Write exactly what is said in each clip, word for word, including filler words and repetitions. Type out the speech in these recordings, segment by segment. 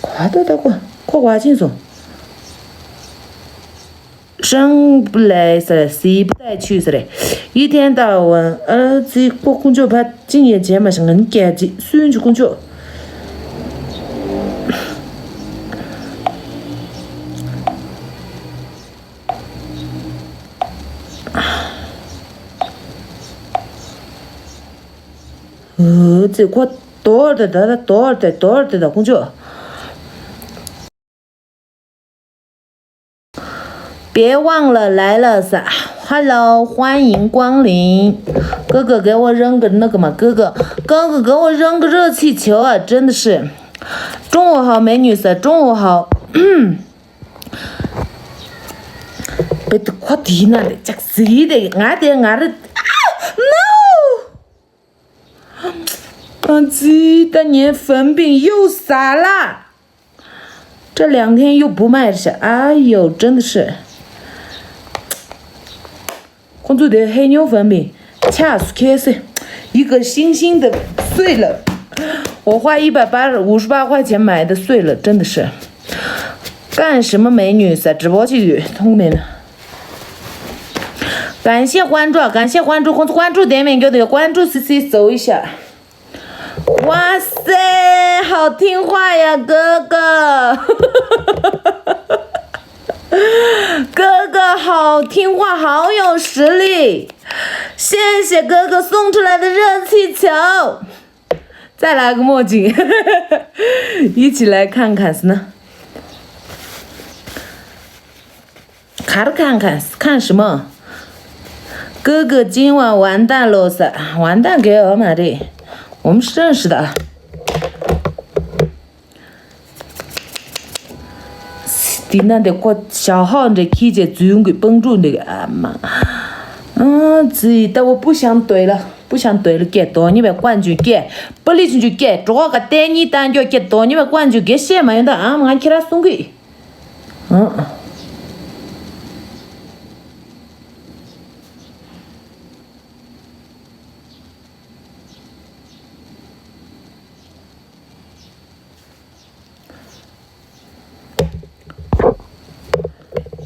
ག་ད་ད་ཁོ་ཁོ་ག་ཕྱིན་སོང་། 上不来是西部带去是嘞，一天到晚儿子过工作吧，今夜节目是很感激，孙子工作。呃，这个多的，多的，多的，多的，工作。 别忘了来了撒，Hello，欢迎光临。哥哥给我扔个那个嘛，哥哥，哥哥给我扔个热气球啊！真的是，中午好，美女撒，中午好。别快点那里，这谁的？俺的俺的啊，no！啊，鸡蛋年粉饼又撒了。 这两天又不卖了，哎呦，真的是。 ཁོང་ཚོ་དེ་ཧེ་ཉོ་བམ་པིན་ཆགས་སུ་ཁེལ་སེ། 一个星星的碎了。我花一百八五十八块钱买的碎了，真的是。干什么美女撒直播去通面。 感谢关注，感谢关注，关注点点就得关注 C C 走一下。哇塞，好听话呀，哥哥！哥哥好听话，好有实力。谢谢哥哥送出来的热气球。再来个墨镜，一起来看看是呢。 看看看看什么？哥哥今晚完蛋了撒，完蛋给我玛丽，我们是认识的。 དེ་ན་འདི་ཁོ་ཞའོ་ཧའོ་འདྲ་ཁྱི་རྗེས་རྫུན་གྱི་སྤང་ཕྲུག་འདི་གི་ཨ་མ། ཨ་ཙི་ད་འོ་不想对了，不想对了 ཀྱེ་དོ་ཉི་བའི་ཀོན་ཇུ་ཀྱེ། པ་ལི་ཆུན་ཆུ་ཀྱེ་གྲོགས་ག་ཏན་ཉི་ཏན་ཀྱོ་ཀྱེ་དོ་ཉི་བའི་ཀོན་ཇུ་ཀྱེ་བཤད་མ་ཡོང་ད་ཨ་མ་ང་ཁྱེད་ར་གསུང་གི། ཨ།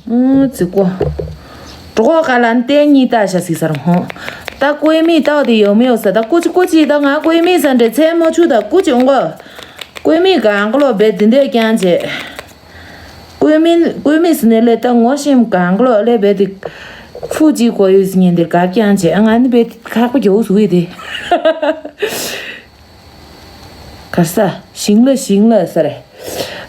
ཨུམ་ཙི་ཀོ། གྲོགས་ག་ལ་ཏན་ཉི་ཏ་ཤ་སི་སར་ཧོ། ད་ཀོའི་མི་ཏའོ་དེ་ཡོད་མེད་ཡོད་ས་ད་ཀོ་ཅི་ཀོ་ཅི་ད་ང་ཀོའི་མི་ས་འདྲེ་ཚེ་མོ་ཆུ་ད་ཀོ་ཅི་འོང་གོ། ཀོའི་མི་གང་ག་ལོ་བེ་དེ་འདྲས་ཀྱང་བྱེད། ཀོའི་མི་ཀོའི་མི་སི་ནེ་ལེ་ད་ངོ་ཤེས་གང་ག་ལོ་ལེ་བེ་དེ། ཁུ་ཅི་ཀོ་ཡོད་སི་ཉིན་དེ་ག་ཀྱང་བྱེད་ང་ནི་བེ་དེ་ཁག་པོ་རྒྱོ་སུ་ཡི་དེ། 卡萨，行了行了，是嘞。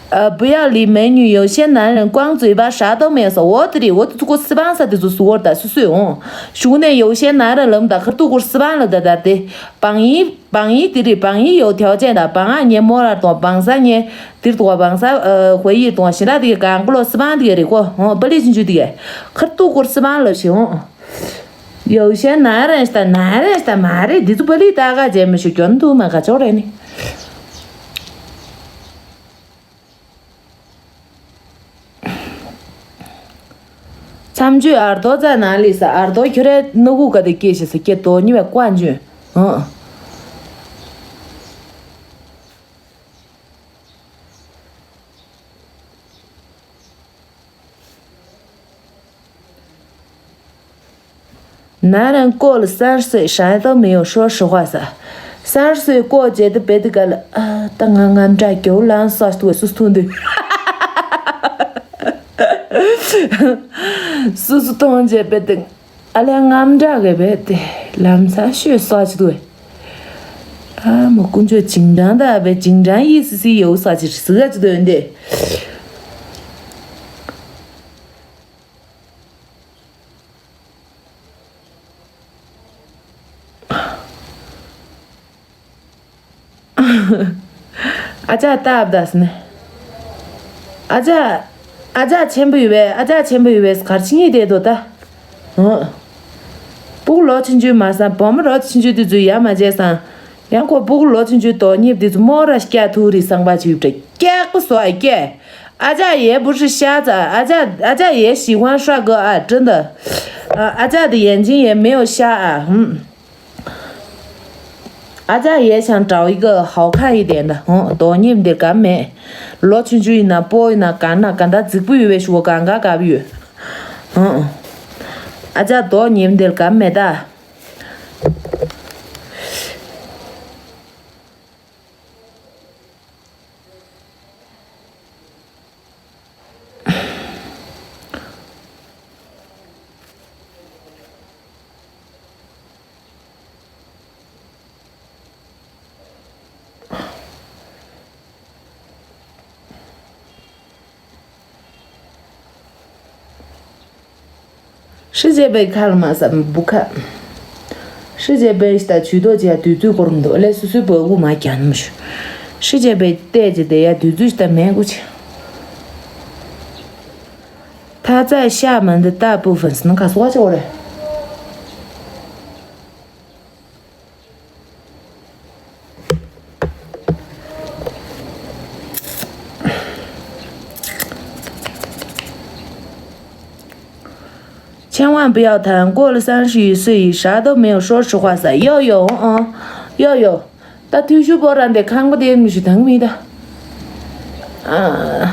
呃，不要理美女，有些男人光嘴巴啥都没有说。我的里，我这个四万三的就是我的是水哦。兄弟，有些男人冷的，可都给我四万了的的的，榜一榜一的里，榜一有条件的，榜二年摸了多，榜三年的多，榜三呃回一多，现在的干过了四万的的过，哦，不离进去的，可都给我四万了行。 有些男人是男人是嘛的，你就不理大家这么去卷土嘛，可着了呢。参剧耳朵在哪里是耳朵觉得那个个的给是是给多你们冠军，嗯。 男人过了三十岁，啥都没有。说实话撒，三十岁过节的别的个了，啊，当俺俺这狗懒啥都是通的，是是通这别的，阿拉俺这个别的，懒啥学啥去对。啊，我工作紧张的呗，紧张意思是有啥去是啥去对的。 ཨ་ཅག་སྟབས་བདག་སི་ནས། ཨ་ཅག་ཨ་ཅག་ཆེན་པོ་ཡོད་པས་ཨ་ཅག་ཆེན་པོ་ཡོད་པས་གར་ཕྱིན་ཡིན་བསྡད་དོ་ད། ཨང་། སྤུ་གུ་ལོ་ཆུང་ཆུང་མ་སང་བུ་མོ་ལོ་ཆུང་ཆུང་དེ་ཚོས་ཡ་མ་བྱས་སང་། ཡང་ཁོ་སྤུ་གུ་ལོ་ཆུང་ཆུང་དོ་ཉིབ་དེ་ཚོ་མོ་ར་སྐྱ་ཐུག་རི་སང་པ་ཆུ་བྲེ་སྐྱག་པོ་སོ་ཨ་སྐྱེ། ཨ་ཅག་ཡའི་བུ་ཧྲི་ཤ་ཙ་ཨ་ཅག་ཨ་ཅག་ཡའི་ཞི་ཝང་ཧྲ་གོ་ཨ་ཀྲི་འདི། ཨ་ཅག་དེ་ཡན་ཅིན་ཡའི་མེའོ་ཤ་ཨ་ཧུམ། ཨ་ཅག་ཡས་ཆང་གྲའོ་ཡི་གི་ཧའོ་ཁ་ཡི་དེ་འདྲ་ཧོ་དོ་ཉིམ་འདིར་གམ་མེད། ལོ་ཆུང་ཆུང་ཡིན་ན་པོ་ཡིན་ན་ག་ན་ག་འདྲ་རྫིག་པོ་ཡོད་པའི་ཞུ་བ་གང་ག་གབ་ཡོད། ཧོ། ཨ་ཅག་དོ་ཉིམ་འདིར་གམ་མེད་ད།世界杯看了吗？咱们不看。世界杯是在渠道家对最高的，来，是谁播过吗？讲那么久。世界杯带着的呀，对最的美国去。他在厦门的大部分是能看说这嘞。 千万不要谈过了三十一岁啥都没有说实话噻。要有啊，要有。ད་退休་པོ་རང་དེ་ཁང་པ་དེ་མི་ཞུ་དང་མི་ད། ཨ།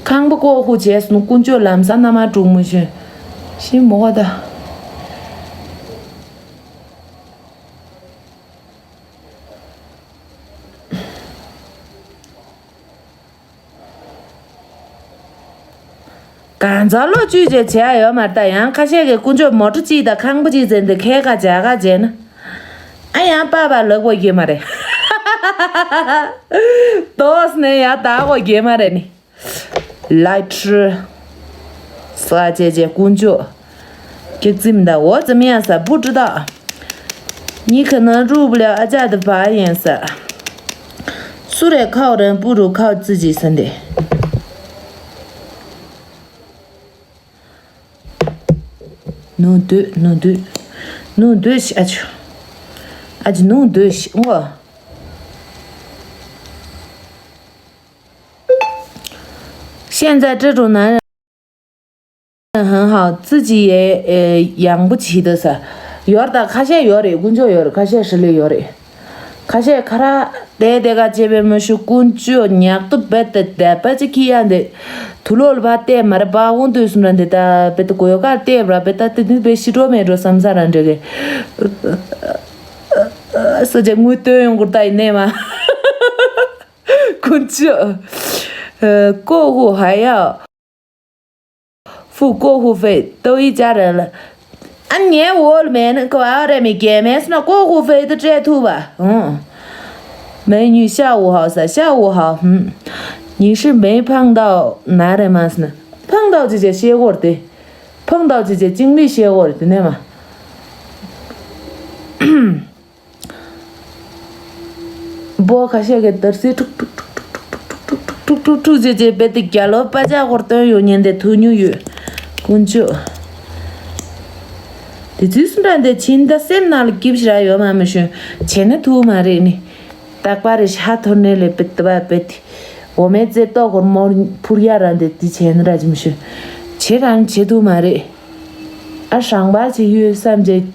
ཁང་པ་ཀོ་ཧུ་བྱས་སོང་དཀོན་མཆོག་ལམ་སང་མནའ་མ་དྲུག་མི་ཞུ། ཤི་མོ་བ་ད། གང་ཚ་ལོ་བཅུ་བྱས་བྱས་ཡོད་མ་རེད། ད་ཡང་ཁ་ཤས་ཀྱིས་དཀོན་མཆོག་མོ་ཊ་གཅིག་དང་ཁང་པ་གཅིག་བཙལ་འདི་ཁས་ཁ་བྱ་ཁ་བྱས་ན། ཨ་ཡང་པ་པ་ལག་པ་ཡོད་མ་རེད། དོས་ནས་ཡང་ད་གོ་ཡོད་མ་རེད་ནི། ལའི་ཁྲི། ས་བྱས་བྱས་དཀོན་མཆོག 给自己的，我怎么样撒不知道。你可能入不了阿家的法眼色。虽然靠人不如靠自己，兄弟。弄对，弄对，弄对是阿秋，阿秋弄对是我。 现在这种男人很好，自己也呃养不起的噻。ཡོད་ད་ཁ་ཤས་ཡོད་རེད། དཀོན་མཆོག་ཡོད་རེད། ཁ་ཤས་ཧྲི་ལི་ཡོད་རེད། ཁ་ཤས་ཁ་ར་དེ་དེ་ག་བྱེད་པའི་མི་ཤུ་དཀོན་མཆོག་ཉག་ཏུ་བེད་དེ་དད་པ་ཅིག་ཁྱི་ཡ་འདི་དུ་ལོ་ལ་བ་བལྟས་མ་རེད། པ་འོང་དུས་སུ་ར་འདི་ད་བེད་དེ་གོ་ཡོ་ག་བལྟས་པ་ར་བེད་ད་དེ་དུས་བེད་ཤི་འགྲོ་མེད་འགྲོ་བསམ་ས་ར་འདྲེ་གི། སོ་ཇེ་དངུལ་བཏོན་ཡོང་གུར་ད་ཡིན་ནས་མ། དཀོན་མཆོག་ཨ། ཀོ་ཧུ་ཧ་ཡ། ཧྥུ་ཀོ་ཧུ་ཧྥེ་ཏོ་ཡི་ཅ་ར་ལ། ཨ་ཉེ་འོལ་མེ་ནི་ཀོ་ཨ་རེ་མི་རྒྱལ་མེ་སི་ན་ཀོ་ཧུ་ཧྥེ་ཏི་སྤྲད་ཐུབ་པ། ཧུང་། 美女下午好ས་下午好ཧུང་། 你是没碰到男人吗ས་ན། 碰到ཅི་ཅེ་ཤེས་གོར་ཏེ། 碰到ཅི་ཅེ་经历ཤེས་གོར་ཏེ་ནས་མ། བོ་ཁ་ཤས་ཀྱི་དར་སི་ཁྲུག་ཁྲུག་ཁྲུག་ཁྲུག་ཁྲུག་ཅེས་ཅེས་བེད་དེ་རྒྱ་ལོ་པ་ཅག་སྐོར་སྟོན་ཡོད་ཉན་དེ་ཐུག་མྱོང་ཡོད། དཀོན་མཆོག་དེ་དུས་སུ་འདྲ་འདི་ཕྱིན་ད་སེམས་ནང་ལ་སྐྱིབས་ཞིག་ར་ཡོད་མ་མི་ཤོད་བྱས་ན་ཐུག་མ་རེད་ནི། རྟག་པར་རེ་ཤ་ཐོར་ནས་ལས་བེད་དེ་བ་བེད་དེ་འོ་མའི་རྩེ་ཏོག་སྐོར་མོར་འཕུར་ཡ་ར་འདི་དེ་བྱས་ན་ར་ཅི་མི་ཤོད་བྱེད་རང་བྱེད་ཐུག་མ་རེད། ཨ་ཧྲང་བར་བྱེད་ཡོད་བསམ་བྱས།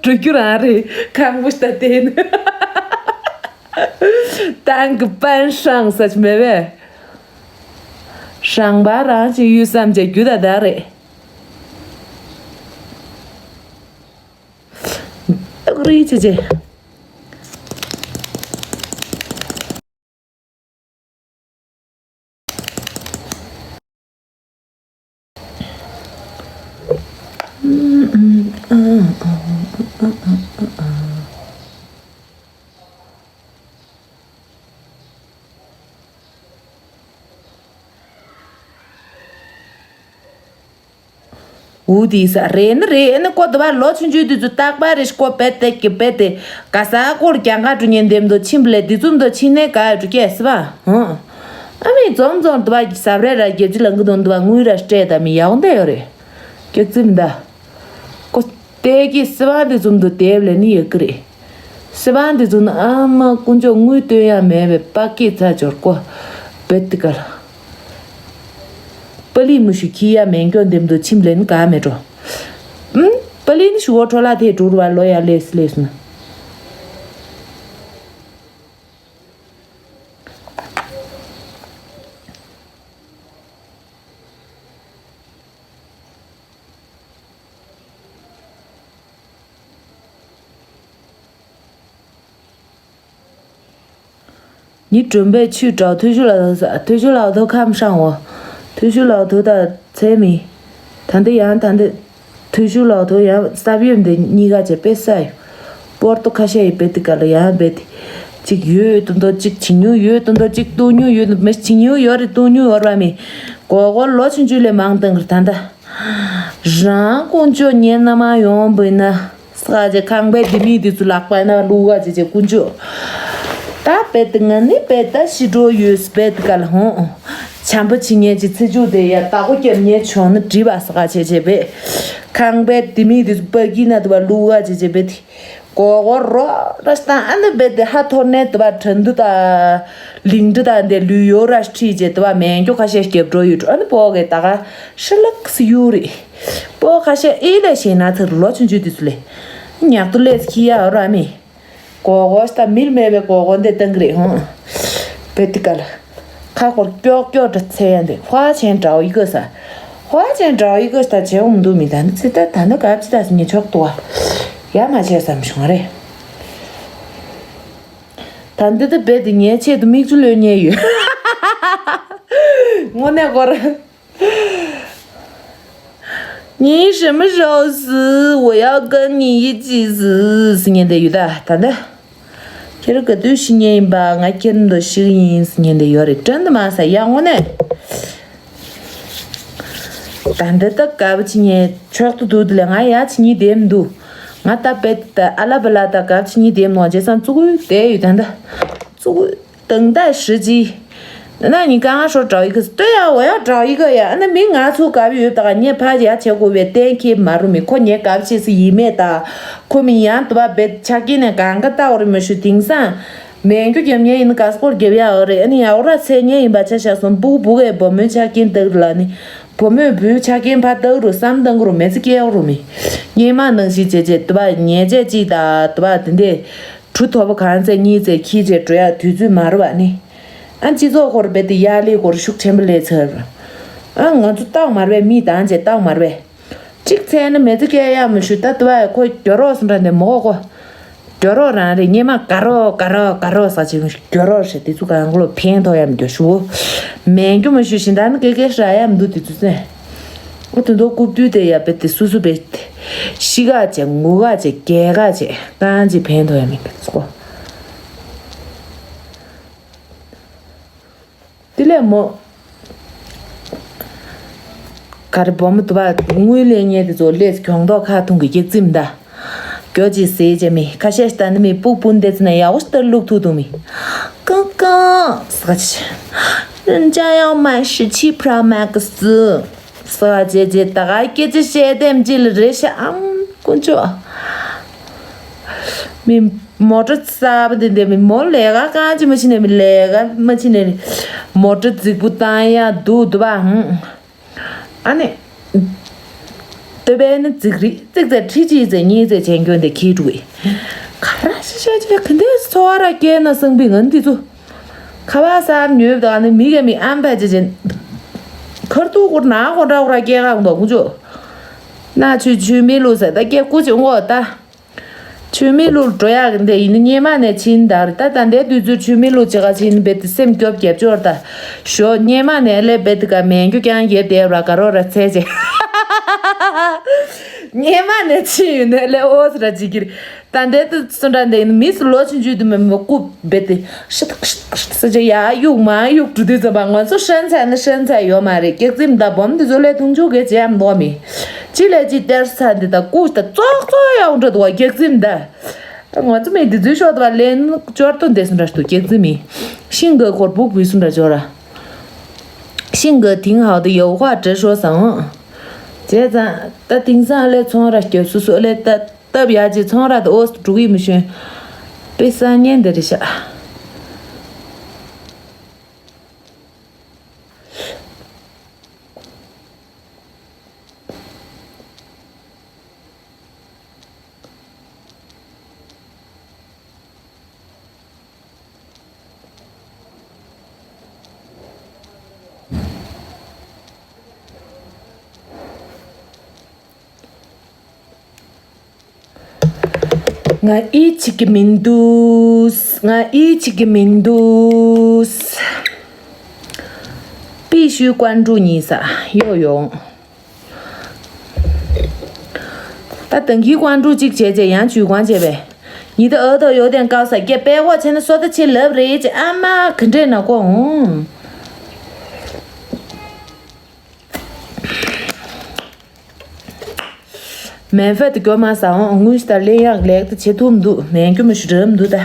འགྲོ་རྒྱུ་རང་རེད། ཁང་བུ་ལྟ་བལྟས་ནས། ཏང་གི་པན་ཧྲང་ཟེར་གྱི་མེད་པས། ཧྲང་བ་རང་ཅིག་ཡུད་བསམ་བྱས་རྒྱུ་ད་ད་རེད། ཨག་རི་ཅི་ཅི། འུ་དེ་ས་རེད་ནི་རེད་ནི་ཀོ་དུ་བ་ལོ་ཆུང་ཆུང་དུས་ཚོད་རྟག་པར་རེ་ཞིག་ཀོ་པད་དེ་ཀི་པད་དེ་ག་ས་ཀོར་རྒྱང་ག་འགྲོ་ཉན་འདེམས་དོ་ཕྱིན་པ་ལས་དེ་ཚོམ་དོ་ཕྱིན་ནས་ག་ཡོད་འགྲོ་སྐྱེས་སི་བ་ཧོ། ཨ་མི་འཛོམ་འཛོམ་དུ་བ་ས་རེ་ར་རྒྱལ་སྤྱི་ལང་གི་དོན་དུ་བ་དངུལ་ར་སྤྲད་ད་མི་ཡག་འདས་ཡོད་རེད། སྐྱག་རྫུན་ད། ཀོ་ཏེ་ཀི་སི་བ་དེ་ཚོམ་དོ་དེབ་ལས་ནི་ཡོད་གི་རེད། སི་བ་དེ་ཚོ་ནི་ཨ་མ་དཀོན་མཆོག་དངུལ་སྟོན་ཡ་མེད་པའི་པ་ཀི་ཚ་འབྱོར་ཀོ། བེད་དི་ཀ་ལ། པ་ལི་མུ་ཤུ་ཁི་ཡ་མེན་ཀྱོ་འདེམ་དུ་ཕྱིན་ལེན་ག་མེད་འགྲོ། ཨུམ། པ་ལི་ནི་ཤུ་བོ་ཁྲོ་ལ་ཐེ་གྲུར་བ་ལོ་ཡ་ལེས་ལེས་ན། 你准备去找退休老头噻，退休老头看不上我，退休老头的才米，谈的羊谈的，退休老头羊三月的你个这别晒，波多卡些也别的个了，羊别的，这有多多这情有有多多这多牛有没情有有的多牛有了没，果果罗青就来忙等着谈的，让工作年那么用不呢。 ས་ཅེ་ཁང་པའི་ལྡེ་མིག་དེ་ཚོ་ལག་པ་ན་བླུག་ག་ཅེ་ཅེ་དཀོན་མཆོག་ད་བེད་དེ་ང་ནི་བེད་ད་ཤི་འགྲོ་ཡོད་བེད་ག་ལ་ཧོང་། བྱམས་པོ་བྱེད་ཉན་གྱི་ཚེ་མཇུག་དེ་ཡ་བདག་པོ་རྒྱབ་ཉན་བྱུང་ན་འགྲིག་པ་ས་ཅེ་ཅེ་བེད། ཁང་པའི་ལྡེ་མིག་དེ་ཚོ་པ་ཀི་ན་དུ་བ་བླུག་ག་ཅེ་ཅེ་བེད་དེ། གོ་གོ་རོ་ར་སྟང་ཨ་ནི་བེད་དེ་ཧ་ཐོར་ནས་དུ་བ་དྲན་དུ་ད། ལིང་ཏི་དང་འདི་ལུས་ཡོ་ར་ཁྲིད་རྗེས་དུ་བ་མེན་ཀྱོ་ཁ་ཤས་རྒྱབ་འགྲོ་ཡོད་འགྲོ་ཨ་ནི་པོ་གེ་ད་ག་ཧྲི་ལག་སི་ཡུ་རི། པོ་ཁ་ཤས་ཨི་ལས་ཤེས་ན་ཚར་ལོ་ཆུང་ཆུང་དུས་སུ་ལས། ཉག་ཏུ་ལས་ཁི་ཡ་ར་མི། གོ་གོ་ཤ་ད་མིལ་མེད་པའི་གོ་གོ་འདི་ཏང་གི་རེད་ཧོང་། བེ་ཏི་ཀ་ལ། ཁ་སྐོར་ཀྱོག་ཀྱོག་འདྲ་ཚེ་ཡ་འདི་ཧྭ་ཅན་འདྲ་བོ་ཡི་གོ་ས། ཧྭ་ཅན་འདྲ་བོ་ཡི་གོ་ཤ་ད་བྱེད་འོང་འདུག་མི་ད་ནི་ཚེ་ད་ད་ནི་གབ་ཅི་ད་སི་ཉེ་ཆོག་ཏུ་བ། ཡ་མ་བྱས་བསམ་བྱུང་བ་རེད། ད་འདི་ད་རྦད་དེ་ངའི་ཆེད་དུ་མིག་ཆུ་ལོན་ཉེན་ཡོད། དངོས་གནས་སྐོར། 你什么时候死？我要跟你一起死。 ཟེར་ཉན་དེ་ཡོད་ད་ད་འདི། ཁྱེད་རང་ག་དུས་ཤི་ཉེན་ཡིན་པ་ང་ཁྱེད་འདི་ཤི་གི་ཡིན་ཟེར་ཉན་དེ་ཡོད་རེད་དྲན་དུ་མ་ས་ཡ་དངོས་གནས། ད་འདི་ད་དགའ་པོ་ཆི་ཉེ་ཆོག་ཏུ་འདུག་དེ་ལས་ང་ཡ་ཆི་ཉི་བདེ་མི་འདུག་ང་ད་པེ་ད་ཨ་ལ་པ་ལ་ད་དགའ་པོ་ཆི་ཉི་བདེ་མི་འདུག་རྗེས་སང་ཙུ་གུ་བསྡད་ཡོད་ད་འདི། ཙུ་གུ་དང་ད་ཧྲི་ཅི། ན་ནི་གང་ཧྲོ་དྲའོ་ཡི་གི་སྟོད་ཡ་འོ་ཡ་དྲའོ་ཡི་གི་ཡ་ཨ་ན་མི་ང་ཚོ་དགའ་པོ་ཡོད་ད་ག་ཉེ་ཕ་ཡ་ཆེ་གོ་བའི་གཏན་ཁེ་མ་རུ་མི་ཁོ་ཉེ་དགའ་པོ་ཆེ་སི་ཡི་མེད་ད། ཁོ་མི་ཡང་དུ་བ་བེད་ཆ་ཀི་ནས་གང་ག་ད་འོ་རི་མི་ཤུ་དེང་སང་། མེན་གྱོ་རྒྱབ་ཉེ་ཡིན་ན་ག་སྐོར་རྒྱབ་ཡ་འོ་རེད་ཨ་ནི་ཡ་འོ་ར་ཚེ་ཉེ་ཡིན་པ་ཆ་ཤ་སོང་སྤུ་གུ་བུ་གའི་བུ་མོའི་ཆ་རྐྱེན་དག་ལ་ནི། བུ་མོས་བུའི་ཆ་རྐྱེན་ཕ་དག་རུ་བསམ་དང་རུ་མེ་ཚི་སྐྱེ་འོ་རུ་མི། སྙེ་མ་ནང་བཞིན་བྱེད་བྱེད་དུ་བ་ཉེ་བྱེད་ཅིག་ད་དུ་བ་དེ་འདས། གྲུ་ཐོབ་པ་གང་ཚེ་གཉིས་ཚེ་ཁྱི་ཚེ་འགྲོ་ཡ་དུས་ཚོད་མ་རུ་བ་ནི། ཨ་སྤྱི་ཚོགས་སྐོར་རྦད་དེ་ཡར་ལི་སྐོར་ཤུགས་ཆེན་པོ་ལས་ཚར། ཨ་ང་ཚོ་སྟག་མར་བས་མི་དང་བྱས་སྟག་མར་བས། གཅིག་ཚེ་ནི་མེ་ཚི་སྐྱེ་ཡ་མི་ཞུ་ད་དུ་བ་ཁོ་རྒྱོ་རོགས་སུ་འདྲ་འདི་མོ་ཁོ། རྒྱོ་རོགས་རང་རེད་སྙེ་མ་དགའ་རོགས་དགའ་རོགས་དགའ་རོགས་ས་ཆེ་མི་ཞུ་རྒྱོ་རོགས་རེད་དེ་ཚོ་གང་གློ་ཕན་ཐོགས་ཡ་མི་འགྱོ་ཞུ། མེ་འགྱོ་མི་ཞུ་བཞིན་ད་ནི་ཀེ་ཀེ་ཧྲ་ཡ་མི་འདུག་དེ་ཚོ་ཚེ། ཨོ་དེ་འདོ་རྐུབ་བརྟུལ་དེ་ཡ་བེད་དེ་སུ་སུ་བེད། ཤི་ག་བྱས་ངུ་ག་བྱས་རྒྱལ་ག་བྱས་གང་ཅི་ཕན་ཐོགས་ཡ་མི་འདུག་ཚོ། དེ་ལས་མོ། ག་རེ་བོ་མོ་དུ་བ་དངུལ་ལེན་ཉེ་དེ་ཚོ་ལས་གྱོང་ཐོག་ཁ་ཐུང་གི་སྐྱག་རྫིམ་ད། གྱོ་ཅི་ཟེ་ཅེ་མི་ཁ་ཤས་ཤི་ད་ནི་མི་སྤུག་སྤུན་དེ་ཚི་ན་ཡག་པོ་ཤི་ད་ལུག་ཐུག་ཐུང་མི། ཀང་ཀང་ས་ཅི། 人家要买十七 Pro Max ཟེར་བ་ཅེ་ཅེ་ད་ག་སྐད་ཆ་བཤད་དེམ་ཅི་ལ་རེ་ཤ་ཨམ་དཀོན་མཆོག་མི་མོ་ཊ་གསར་པ་དེ་འདྲ་མི་མོ་ལས་ཀ་གང་ཅི་མ་ཕྱིན་ནས་མི་ལས་ཀ་མ་ཕྱིན་ནས་མོ་ཊ་རྫིག་པོ་བཏང་ཡ་འདུག་འདུག་པ་ཧུང་། ཨ་ནི། སྟོད་པའི་ནི་རྫིག་རིག་རྫིག་ཚད་ཁྲི་གཅིག་ཚད་གཉིས་ཚད་བྱས་འགྱོ་འདི་ཁྱི་དྲུག་གི། ག་ར་ཤི་ཤ་ཅི་ག་འདི་འཚོ་བ་ར་སྐྱེལ་ན་སང་པི་ང་འདི་ཚོ། ཁ་བ་སར་ཉོས་དང་ནི་མི་ག་མི་ཨམ་པ་ཅི་ཅི། ཁར་ཏུ་ཁུར་ན་ཁོ་འདྲ་ཁོ་ར་སྐྱེལ་ག་འདུག་ཀུ་ཅོ། ན་ཆུ་ཆུ་མི་ལུ་ཟེར་ད་སྐྱེལ་ཀུ་ཅི་འོ་ད། ཆུ་མི་ལུ་འགྲོ་ཡག་གི་འདི་ཡིན་ནི་སྙེ་མ་ནས་ཕྱིན་དར་ད་ད་འདའི་དུས་ཚོད་ཆུ་མི་ལུ་ཅི་ག་ཕྱིན་བེད་དེ་སེམས་སྐྱོབ་རྒྱབ་སྐྱོར་ད། ཞོ་སྙེ་མ་ནས་ལས་བེད་དེ་ག་མེན་རྒྱུ་ཀྱང་ཡེ་དེ་ར་ག་རོ་ར་ཚེ་ཅེ། སྙེ་མ་ནས་ཕྱིན་ཡོད་ནས་ལས་འོ་ཟེར་ར་ཅི་གིར། ད་འདའི་དུ་སུ་འདྲ་འདའི་མི་སུ་ལོ་ཆུང་ཆུང་དུ་མི་མི་ཀུ་བེད་དེ་ཤི་ཏག་ཤི་ཏག་ཤི་ཏག་ཡ་ཡུག་མ་ཡུག་འགྲོ་དུས་ཙམ་པ་ང་ཚོ་ཧྲན་ཚ་ནི་ཧྲན་ཚ་ཡོད་མ་རེད་སྐྱག་རྫིམ་ད་སྦོམ་དེ་ཚོ་ལས་ཐུང་ཆུང་གེ་ཅེ་ཡམ་མདོ་མི། ཅི་ལས་ཅི་སྟེར་ས་འདི་ད་ཀུ་ད་ཙོག་ཙོག་ཡག་འགྲོ་དུ་བ་སྐྱག་རྫིམ་ད། ང་ཚོ་མི་འདི་ཚོའི་ཤོག་ཏུ་བ་ལེན་ཅོར་ཏོ་འདེ་སུ་འདྲ་ཞུ་སྐྱག་རྫི་མི། ཤིང་གི་སྒོར་སྦུག་བུས་སུ་འདྲ་ཅོར་ར། ཤིང་གི་དིང་ཧའོ་དུ་ཡོ་ཧྭ་ཏྲེ་ཤོ་སང་། བྱས་ཙང་ད་དིང་སང་ལས་ཚོང་ར་སྐྱོ་སུ་སུ་ལས་ད་སྟབས་ཡག་ཅིག་ཚོང་ར་དུ་ཨོ་སུ་འགྲོ་གི་མི་ཤོན། དཔེ་སང་ཉན་འདི་རེ་ཤག་ང་ཨི་ཆི་གི་མིན་འདུག་ང་ཨི་ཆི་གི་མིན་འདུག་པི་ཤུའི་ཀོན་ཀྲུ་གཉིས་ས་ཡོ་ཡོང་། ད་དང་གི་ཀོན་ཀྲུ་གཅིག་བྱས་རྗེས་ཡང་ཇུས་ཀོན་བྱས་པས། ཉི་ད་ཨོ་ཏོ་ཡོ་དན་ཀའོ་ས་སྐད་པད་ཝ་ཆེ་ན་སོ་ད་ཆེ་ལབ་རེད་ཅེ་ཨ་མ་ག་འདྲས་ན་ཀོ་འོང་། མེན་ཧྥེ་ཏི་གྱོ་མ་ས་འོང་དངུལ་ཞིག་དང་ལེན་ཡག་ལེགས་ཏུ་བྱེད་ཐུབ་འདུག་མེན་གྱོ་མི་ཞུ་འགྲམ་འདུག་ད།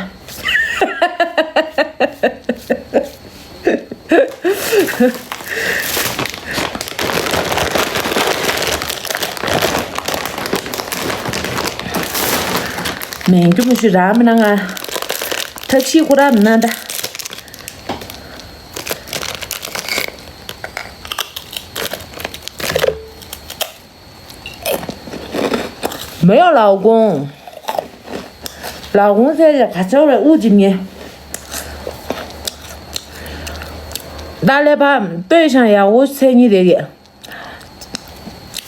མེན་གྱོ་མི་ཞུ་ར་མི་ན་ང་ཐབས་ཤེས་ཁོ་ར་མི་ན་ད། མེ་ཡོ་ལའོ་ཀོང་། ལའོ་ཀོང་ཟེར་ཡ་ག་ཚོད་རེ་དབུགས་ཅིག་ཉེ། ད་ལེ་ཕ་ལྟོས་ཤང་ཡག་པོ་ཟེར་ཉི་རེ་གི།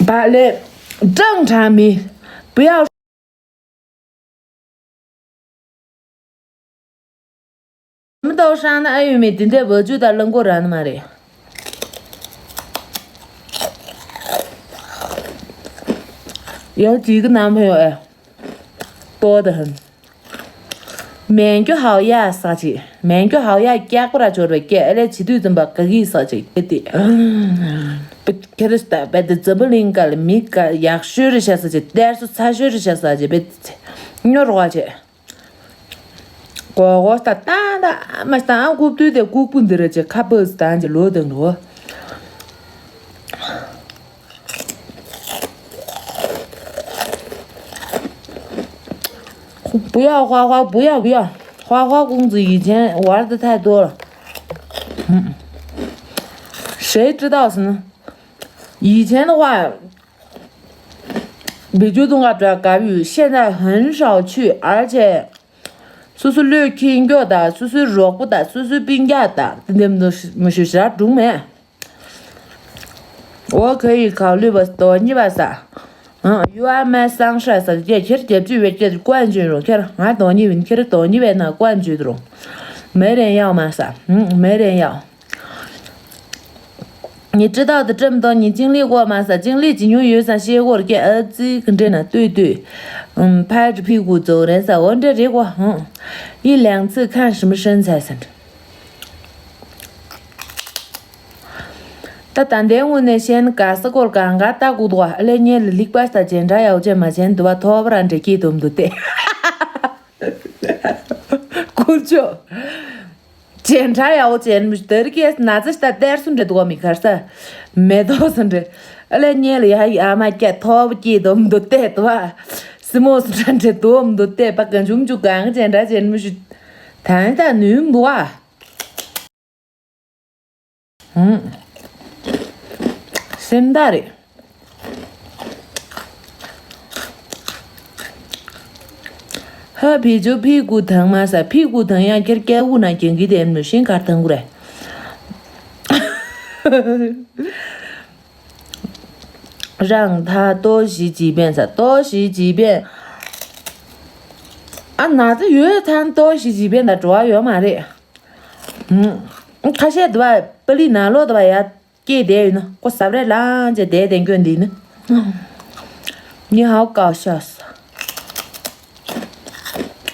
ཕ་ལེ་ཀྲང་ཁྲ་མི་བུ་ཡག་མི་ཏོ་ཧྲང་ན་ཨ་ཡོད་མེད་དེ་འདྲའི་བ་ཇུ་དང་གླང་གོ་ར་ནི་མ་རེད། ཡང་ཅིག་གི་ནང་ཕན་ཡོད་ཨེ། ཏོ་ད་ཧན། མེན་གྱོ་ཧའོ་ཡ་ས་ཅིག་མེན་གྱོ་ཧའོ་ཡ་སྐྱག་པ་ར་འབྱོར་བའི་སྐད་ཨ་ལས་བྱེད་དུས་ཙམ་པ་ག་གི་ས་ཅིག་སྐད་དེ། ཁྱེད་རེ་ས་བེད་དེ་འཛམ་བུ་གླིང་ག་ལ་མི་ག་ཡག་ཤོས་རེ་ཤ་ས་ཅིག་གཏེར་སོ་ཚ་ཤོས་རེ་ཤ་ས་ཅིག་བེད་དེ་སྨྱོ་རོགས་བྱེད། གོ་གོ་ད་ཏང་ད་མ་ཏང་རྐུབ་དུས་དེ་རྐུབ་པུ་འདི་ར་ཅེ་ཁ་པོས་ཏང་ཅེ་ལོ་དང་ལོ། 不要花花，不要不要，花花公子以前玩的太多了。嗯，谁知道什么？以前的话，比较多啊，这个现在很少去，而且 སོ་སོ་བློས་འཁེལ་མགྱོགས་དང་སོ་སོའི་རོགས་པ་དང་སོ་སོའི་སྤུན་ཀྱག་དང་དེ་འདེམས་དུ་མི་ཞུ་ཞར་སྒྲུང་མེད། 我可以考虑吧， དོ་གཉིས་པ་ས། ཨང་། You are my sunshine ས་ཀྱེ་ཁྱེར་རྒྱབ་ཅུ་བེ་ཀྱེ་ཀོན་ཅུན་རུང་ཁྱེར་ང་དོ་གཉིས་བིན་ཁྱེར་དོ་གཉིས་བེ་ན་ཀོན་ཅུན་རུང་། 没人要 མ་ས། ཨང་། 没人要། 你知道的这么多，你经历过吗？ས་经历几牛有啥歇过的？给儿子跟这呢，对对，嗯，拍着屁股走人啥，我这结果，嗯，一两次看什么身材啥的。ད་ད་ལྟའི་དངོས་གནས་བཤད་ན་ག་ས་སྐོར་གང་ག་ལྟ་དགོས་འདུག་ཨ་ལས་ཉེ་ལ་ལིག་པ་ས་ཇེན་ཁྲ་ཡག་ཅན་མ་བྱན་འདུག་བ་ཐོབ་ར་འདྲེ་སྐྱིད་དུམ་འདུག་སྟེ། ཀུ་ཅོ། ཇེན་ཁྲ་ཡག་པོ་ཅན་མི་དེར་ཀེས་ན་ཚ་ཤ་སྟ་སྟེར་སུ་འདྲེ་དུ་བ་མི་ཁར་ས། མེ་ཏོག་སུ་འདྲེ། ཨ་ལས་ཉེ་ལ་ཡ་ཡ་མ་སྐྱ་ཐོབ་སྐྱེས་དོམ་དུ་བལྟས་དུ་བ། སི་མོ་སུ་འདྲ་འདྲེ་དོམ་དུ་བལྟས་པ་ཀ་འཇུམ་འཇུ་གང་ཇེན་ཁྲ་ཅན་མི་ཞུ། ད་ནི་ད་ནུས་མི་འདུག་བ། ཧུམ། སེམས་དག་རེད། ཧ་ཕི་ཇོ་ཕི་གུ་ཐང་མ་ས་ཕི་གུ་ཐང་ཡང་ཁྱེར་སྐྱེ་བོ་ན་ཀྱང་གི་དེ་མི་ཤེས་གར་ཐང་གུ་རེད། རང་ད་ཏོ་ཞི་ཅི་བན་ས་ཏོ་ཞི་ཅི་བན། ཨ་ན་ཚ་ཡོད་ཐང་ཏོ་ཞི་ཅི་བན་ད་འགྲོ་བ་ཡོད་མ་རེད། ཁ་ཤས་དུ་བ་པ་ལི་ན་ལོ་དུ་བ་ཡ་སྐྱེས་བསྡད་ཡོད་ན་ཁོ་ཟབ་རེད་ལང་ཅེ་བསྡད་བསྡད་སྐྱོན་འདི་ནི། 你好搞笑死。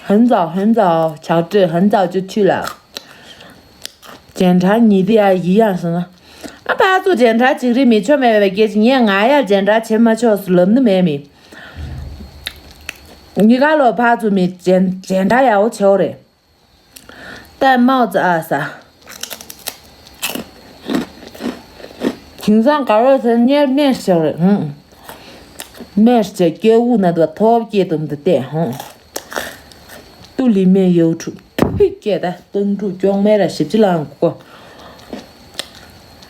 很早很早，乔治很早就去了。 ཇེན་ཁྲ་ཉི་དི་ཡ་ཡི་ཡང་སོང་ན། ཨ་ཕ་ཚོ་ཇེན་ཁྲ་ཅིག་རི་མི་ཆོ་མེད་པའི་སྐད་ཅིག་ངས་ང་ཡ་ཇེན་ཁྲ་བྱེད་མ་ཆོག་སུ་ལབ་ནི་མེད་མི། ཉི་ག་ལོ་ཕ་ཚོ་མི་ཇེན་ཇེན་ཁྲ་ཡག་པོ་ཆེ་བོ་རེད། ཏན་མའོ་ཙི་ཨ་ས། དེང་སང་ག་རོ་ཟེར་གཉེར་སྨན་ཞིག་རེད་ཧུང་། སྨན་ཞིག་སྐྱེ་དགུ་ན་དུ་ཐོབ་སྐྱེ་དུམ་དུ་བལྟས་ཧུང་། ཏུ་ལི་སྨན་ཡོ་ཁྲུ་ཕི་སྐྱེ་ད་སྟོན་ཁྲུ་ཅོང་མེ་ར་ཞིབ་ཅི་ལང་གོ།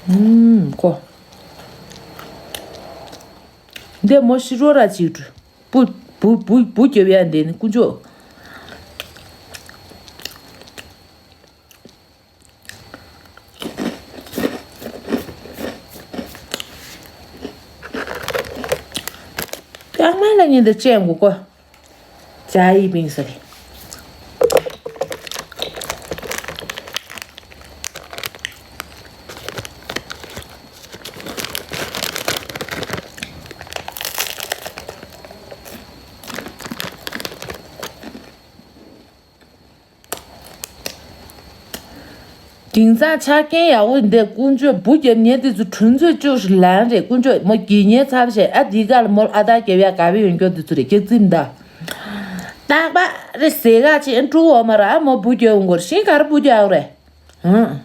ཧུང་གོ། འདི་མོ་ཤི་རོ་ར་ཅིག་ཁྲུ། བུ་བུ་བུ་བུ་རྒྱབ་ཡ་འདི་ནི་དཀོན་མཆོག་ཀྱང་མ་ལ་ཉིན་འདི་ཅན་གོ་གོ། ད་ཡིན་པིན་ཟེར། དེང་སང་ཆ་རྐྱེན་ཡག་པོ་འདི་དཀོན་མཆོག། འབུ་རྒྱབ་ཉེ་དེ་ཚོ་དྲུང་འཚོ་བཅུ་ཞིག་ལན་རེད། དཀོན་མཆོག་མོ་དགེ་བསྙེན་ཚབ་བྱས། ཨ་དེ་ག་ལ་མོ་ཨ་ད་རྒྱབ་ཡ་ག་བའི་ཡོན་སྐྱོར་དེ་ཚོ་རེད། སྐྱག་རྫུན་ད། རྟག་པ་རེད་ཟེ་ག་ཅིག་ཨ་འབྲུ་འོ་མ་ར་ཨ་མོ་འབུ་རྒྱབ་འོང་གོ་ར་ཤིང་ག་ར་འབུ་རྒྱབ་རེད། ཧང་།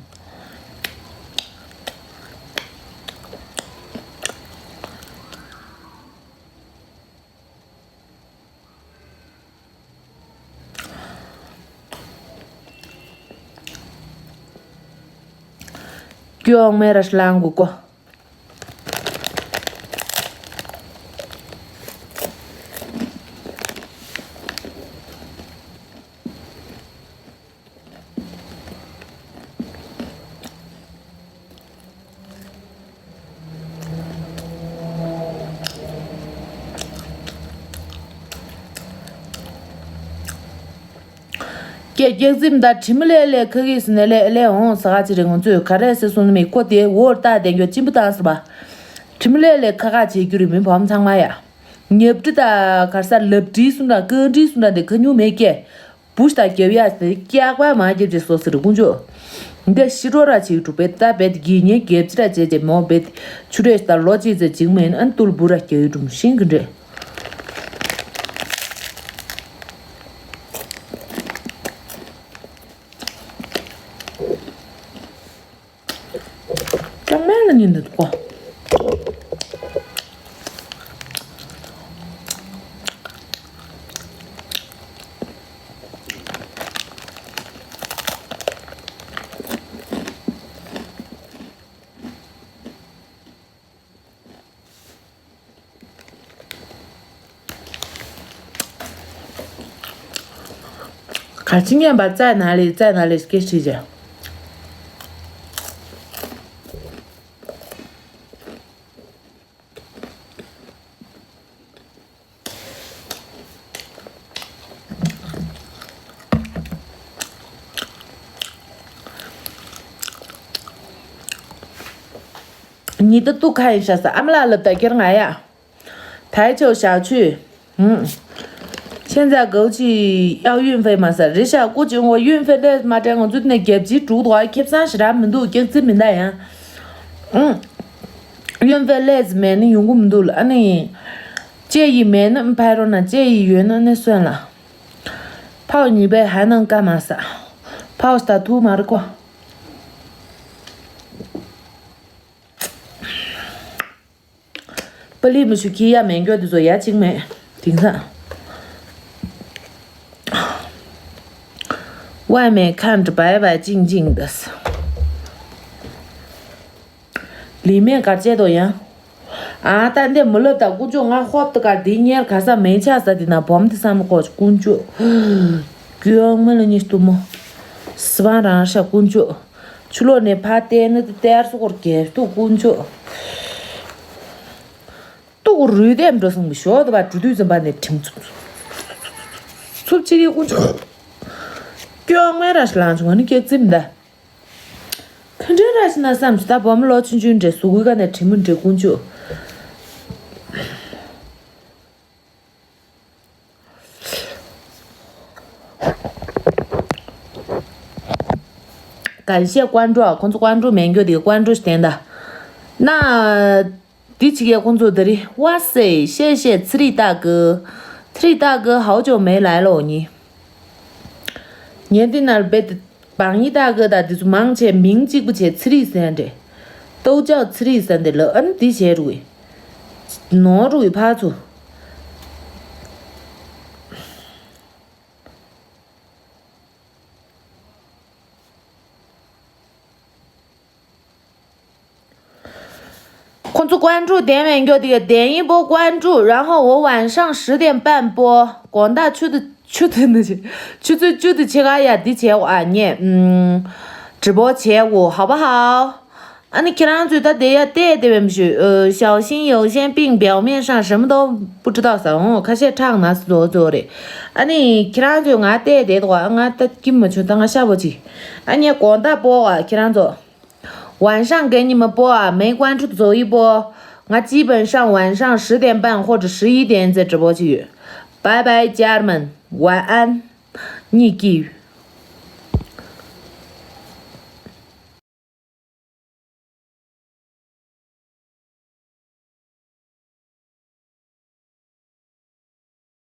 སྐྱོང་མེ་ར་ཤི་ལང་གུ་ཀོ། ཀྱེ་སྐྱག་རྫུན་ད། དྲི་མ་ལས་ལས་ཁ་གིས་ཟིན་ནས་ལས་ལས་འོང་ཟ་ག་ཅི་རེད། ང་ཚོས་ག་རེ་ཟེར་སོང་ནི་མི་ཁོ་དེ་འོར་ལྟ་བསྡད་རྒྱུ་གཅིན་པ་བཏང་ཟེར་བ། དྲི་མ་ལས་ལས་ཁ་ཁ་བྱེད་རྒྱུ་རེད་མི་བམ་ཚང་མ་ཡ། ཉབ་དྲི་ད་གར་ས་ལབ་དྲི་གསུང་དང་ཀང་དྲི་གསུང་དང་དེ་ཁ་ཉུང་མེད་ཀྱེ། བུ་ཤ་རྒྱབ་ཡ་ཟེར་སྐྱག་པ་མ་རྒྱབ་ཅེས་སོ་ཟེར་དཀོན་མཆོག་འདི་ཤི་རོ་ར་ཅིག་གྲུབ་པས་ད་བེད་དགེ་བསྙེན་རྒྱབ་ཅི་ར་བྱས་ཏེ་མོ་བེད་ཆུ་རེས་ད་ལོ་གཅིག་ཙེ་ཅིག་མེན་ཨན་ཏུལ་བུ་ར་རྒྱབ་ཡོད་གྲུམ་ཤིང་གི་འདྲེ། ཀྲང་མེ་ལ་ཉིན་འདི་ཀོ། ག་ཅི་ཉན་པ་རྩ་ན་ལེ་རྩ་ན་ལེ་སྐད་ཤེས་ཀྱི། ཉི་ད་ཏུ་ཁ་ཡིན་ཤ་ས་ཨ་མ་ལགས་ལབ་ད་ཀྱེར་ང་ཡ།台球小区。嗯。现在枸杞要运费吗？是，这下估计我运费的嘛，这样子那给几主的话，给三十万没多，给这么大呀。嗯。运费来自买那用过没多了，那介意买那排着呢，介意远那那算了。泡你杯还能干嘛撒？泡是他吐嘛的过。 པ་ལི་མི་ཤུ་ཁི་ཡ་མེ་འགྱོ་དེ་ཚོ་ཡ་གཅིག་མེད། དེང་སང་外面看着白白净净的། ལི་མེ་གར་བྱེད་དོ་ཡང་། ཨ་ད་འདི་མི་ལབ་ད་དཀོན་མཆོག་ང་ཧོབ་ཏུ་གར་དེ་ཉེར་ག་ས་མེ་ཆགས་ས་དེ་ན་བོམ་དེ་བསམ་གོ་དཀོན་མཆོག་སྐྱོང་མི་ལ་ཉིས་སྟོང་མོ། སི་བང་རང་ཤ་དཀོན་མཆོག་ཆུ་ལོག་ནས་ཕ་བལྟས་ན་དེ་ལྟར་སོ་སྐོར་གས་སྟུག་དཀོན་མཆོག་སྟུག་རུས་ལྡེམ་འགྲོ་སོང་གི་ཞོག་དུ་བ་འགྲོ་དུས་ཙམ་པ་ནས་ཁྲིམས་ཚུབ་ཚུབ་ཚུབ་ཚུབ་ཕྱི་རིགས་དཀོན་མཆོག་སྐྱོ་ངལ་ར་ཞིག་ལངས་བྱུང་བ་ནི་སྐྱག་རྫུན་ད། ག་འདྲ་ར་ཞིག་ན་བསམ་ཞིག་ད་བོམ་ལོ་ཆུང་ཆུང་འདྲེ་ཟུག་གི་ཀ་ནས་ཁྲིམས་མི་འདྲེ་དཀོན་མཆོག感谢关注啊，ཁོང་ཚོ་关注མེད་རྒྱུ་དེ་关注བསྟན་ད། ན། འདི་ཆི་གེ་ཁོང་ཚོ་དེ་རི་ཝ་སེ་ཤེ་ཤེ་ཚི་རི་ཏ་གི། ཚི་རི་ཏ་གི་ཧའོ་ཅོ་མེ་ལའི་ལོ་ཉི། ཉེ་འདི་ནར་བེད། བང་ཡི་ཏ་གི་ད་འདི་ཚོ་མང་ཆེ་མིང་གཅིག་པུ་ཆེ་ཚི་རི་ཟེར་འདྲེ། ཏོ་ཅའོ་ཚི་རི་ཟེར་འདི་ལ་ཨན་འདི་བྱེད་རུ་བི། ནོ་རུ་བི་ཕ་ཚོ། ཁོང་ཚོ་关注点མེད་འགྱོ་དེ་ག点一波关注，然后我晚上十点半播，广大区的区的那些，区最区的其他呀，的确我啊，你嗯，直播结果好不好？ ཨ་ནི་ཁྱེད་རང་ཚོས་ད་དེ་ཡ་བལྟས་བསྡད་པའི་མི་ཤོད། 小心有些病表面上什么都不知道 ཟེར་འོང་། ཁ་ཤས་ཁྲག་ན་སི་ཙོ་ཙོ་རེད། ཨ་ནི་ཁྱེད་རང་ཚོས་ང་བལྟས་བསྡད་འདུག་ང་ད་སྐྱིད་མ་བྱུང་། ད་ང་ཤ་པོ་ཅིག་ཨ་ནི་དགོང་དག་སྤོ་བ་ཁྱེད་རང་ཚོ། 晚上给你们播啊，没关注走一波。我基本上晚上十点半或者十一点在直播区域。拜拜，家人们，晚安。你给